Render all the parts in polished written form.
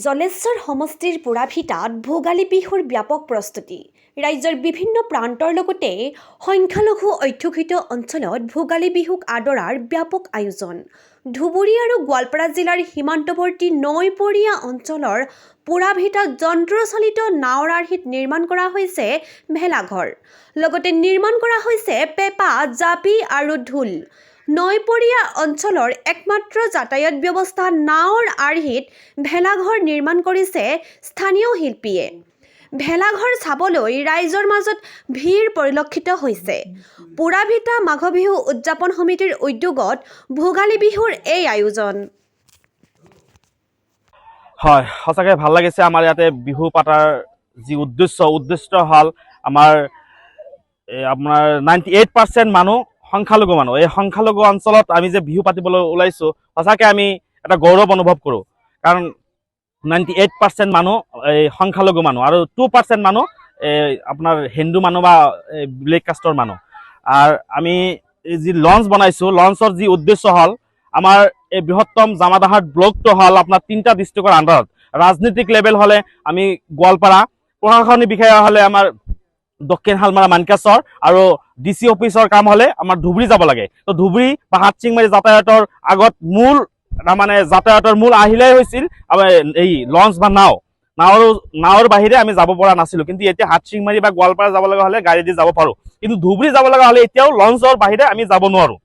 জলেশ্বৰ সমষ্টিৰ পোৰাভিটাত ভোগালী বিহুৰ ব্যাপক প্ৰস্তুতি। ৰাজ্যৰ বিভিন্ন প্ৰান্তৰ লগতে সংখ্যালঘু অধ্যুষিত অঞ্চলত ভোগালী বিহুক আদৰাৰ ব্যাপক আয়োজন। ধুবুৰী আৰু গোৱালপাৰা জিলাৰ সীমান্তৱৰ্তী নৈপৰীয়া অঞ্চলৰ পোৰাভিটাত যন্ত্ৰচালিত নাৱৰ আৰ্হিত নিৰ্মাণ কৰা হৈছে ভেলাঘৰ। লগতে নিৰ্মাণ কৰা হৈছে পেঁপা, জাপি আৰু ঢোল। নৈপৰীয়া অঞ্চলৰ একমাত্ৰ যাতায়াত ব্যৱস্থা নাৱৰ আৰ্হিত ভেলাঘৰ নিৰ্মাণ কৰিছে স্থানীয় শিল্পীয়ে। ভেলাঘৰ চাবলৈ ৰাইজৰ মাজত ভিৰ পৰিলক্ষিত হৈছে। পোৰাভিটা মাঘ বিহু উদযাপন সমিতিৰ উদ্যোগত ভোগালী বিহুৰ এই আয়োজন। হয়, সঁচাকৈ ভাল লাগিছে। আমাৰ ইয়াতে বিহু পাতাৰ যি উদ্দেশ্য, উদ্দেশ্য হ'ল আমাৰ এই আপোনাৰ 98% মানুহ সংখ্যালঘু মানুহ। এই সংখ্যালঘু অঞ্চলত আমি যে বিহু পাতিবলৈ ওলাইছোঁ, সঁচাকৈ আমি এটা গৌৰৱ অনুভৱ কৰোঁ। কাৰণ 98% মানুহ এই সংখ্যালঘু মানুহ আৰু 2% মানুহ এই আপোনাৰ হিন্দু মানুহ বা এই বেলেগ কাষ্টৰ মানুহ। আৰু আমি এই যি লঞ্চ বনাইছোঁ, লঞ্চৰ যি উদ্দেশ্য হ'ল আমাৰ এই বৃহত্তম জামাদাহাট ব্লকটো হ'ল আপোনাৰ তিনিটা ডিষ্ট্ৰিক্টৰ আণ্ডাৰত। ৰাজনীতিক লেভেল হ'লে আমি গোৱালপাৰা, প্ৰশাসনিক বিষয়া হ'লে আমাৰ দক্ষিণ শালমাৰা মানকাচৰ আৰু ডি চি অফিচৰ কাম হ'লে আমাৰ ধুবুৰী যাব লাগে। তো ধুবুৰী বা হাটশিংমাৰী যাতায়াতৰ আগত মূল, তাৰমানে যাতায়াতৰ মূল আহিলাই হৈছিল আমাৰ এই লঞ্চ বা নাও। নাৱৰ বাহিৰে আমি যাব পৰা নাছিলো। কিন্তু এতিয়া হাটশিংমাৰী বা গোৱালপাৰা যাব লগা হ'লে গাড়ী দি যাব পাৰো, কিন্তু ধুবুৰী যাব লগা হ'লে এতিয়াও লঞ্চৰ বাহিৰে আমি যাব নোৱাৰো।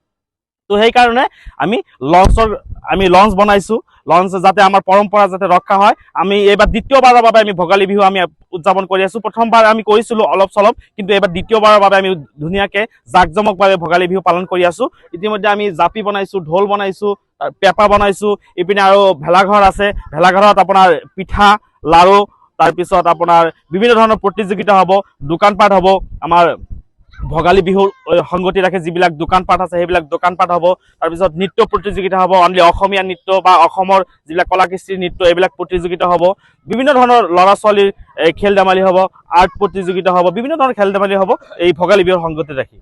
তো সেইকাৰণে আমি লঞ্চ বনাইছো। লঞ্চ যাতে আমাৰ পৰম্পৰা যাতে ৰক্ষা হয়। আমি এইবাৰ দ্বিতীয়বাৰৰ বাবে আমি ভোগালী বিহু আমি উদযাপন কৰি আছো। প্ৰথমবাৰ আমি কৰিছিলো অলপ চলপ, কিন্তু এইবাৰ দ্বিতীয়বাৰৰ বাবে আমি ধুনীয়াকে জাকজমকভাৱে ভোগালী বিহু পালন কৰি আছো। ইতিমধ্যে আমি জাপি বনাইছো, ঢোল বনাইছো, তাৰ পেঁপা বনাইছো। ইপিনে আৰু ভেলাঘৰ আছে। ভেলাঘৰত আপোনাৰ পিঠা, লাৰু, তাৰপিছত আপোনাৰ বিভিন্ন ধৰণৰ প্ৰতিযোগিতা হ'ব, দোকানপাট হ'ব। আমাৰ ভোগালী বিহুৰ সংগতি ৰাখি যিবিলাক দোকানপাট আছে, সেইবিলাক দোকানপাট হ'ব। তাৰপিছত নৃত্য প্ৰতিযোগিতা হ'ব, অনলি অসমীয়া নৃত্য বা অসমৰ যিবিলাক কলা কৃষ্টিৰ নৃত্য, এইবিলাক প্ৰতিযোগিতা হ'ব। বিভিন্ন ধৰণৰ ল'ৰা ছোৱালীৰ এই খেল ধেমালি হ'ব, আৰ্ট প্ৰতিযোগিতা হ'ব, বিভিন্ন ধৰণৰ খেল ধেমালি হ'ব এই ভোগালী বিহুৰ সংগতি ৰাখি।